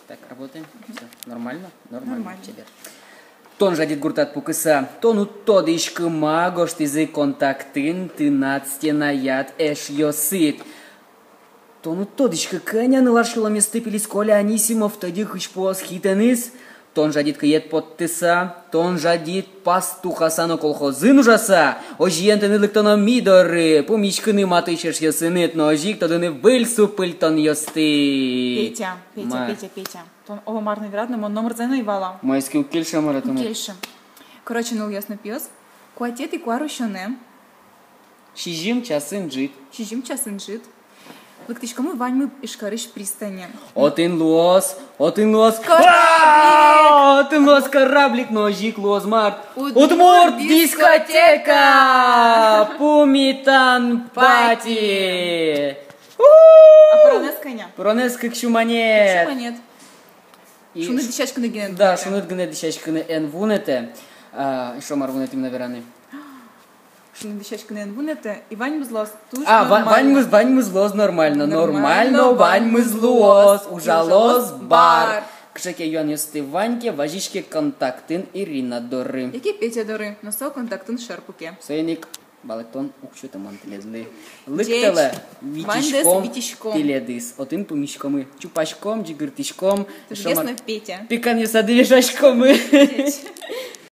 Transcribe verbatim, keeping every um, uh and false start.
Так, работаем. Всё нормально? Нормально. Нормально. Чебер. Тон жадид гуртад пукыса, тон уд тодӥськы, ма гожтӥзы контактын тынад стенаяд эшъёсыд. Тон уд тодӥськы, кӧня нылаш сюлэмъёсты пилиз Коля Анисимов тӧдьы кызьпуос хитэныз. Тон жадид кыед поттыса, тон жадид пастухаса но колхозын ужаса, озьыен тыныд лыктоно ми доры, пумиськыны матысь эшъёсыныд но озьы ик тодыны выль супыльтонъёсты. Петя, Петя, ма? Петя, Петя. Тон оло мар но верад но, мон номырзэ но ӧй вала. Мон эске уг кельшы, мар-а, тон? Уг кельшы. Короче, нылъёс но пиос, куатетӥ куарусёнэ. Сизьым часын ӝыт. Сизьым часын ӝыт. Лыктӥськомы ваньмы Ижкарысь пристане. Отын луоз, отын луоз. Кораблик! А, отын луоз кораблик, но озьы ик луоз мар? Удмурт дискотека! Пумитан пати! А пыронэз кӧня? Пыронэз кык сю манет. Кык сю манет. И шуныт дӥсяськыны гинэ эн вунэтэ. Да, шуныт гинэ дӥсяськыны эн вунэтэ. А, эшшо мар вунэтӥм на вераны? Шуныт дӥсяськыны эн вунэтэ, и ваньмыз луоз туж нормально. А, ва-, ваньмыз, ваньмыз луоз нормально. Нормально, нормально, ваньмыз луоз. Ужалоз бар. Кыӵе ке юанъёсты вань ке, вазиське контактын Ирина доры. Яке Петя доры, но со контактын шер пуке. Соин ик валэктон уг сётэ мон тӥледлы. Лыктэлэ, витиськом тӥледыз. Отын пумиськомы, чупаськом, ӟыгыртӥськом. Эшшо мар, Петя. Пеканъёсады вешаськомы. Ӟеч.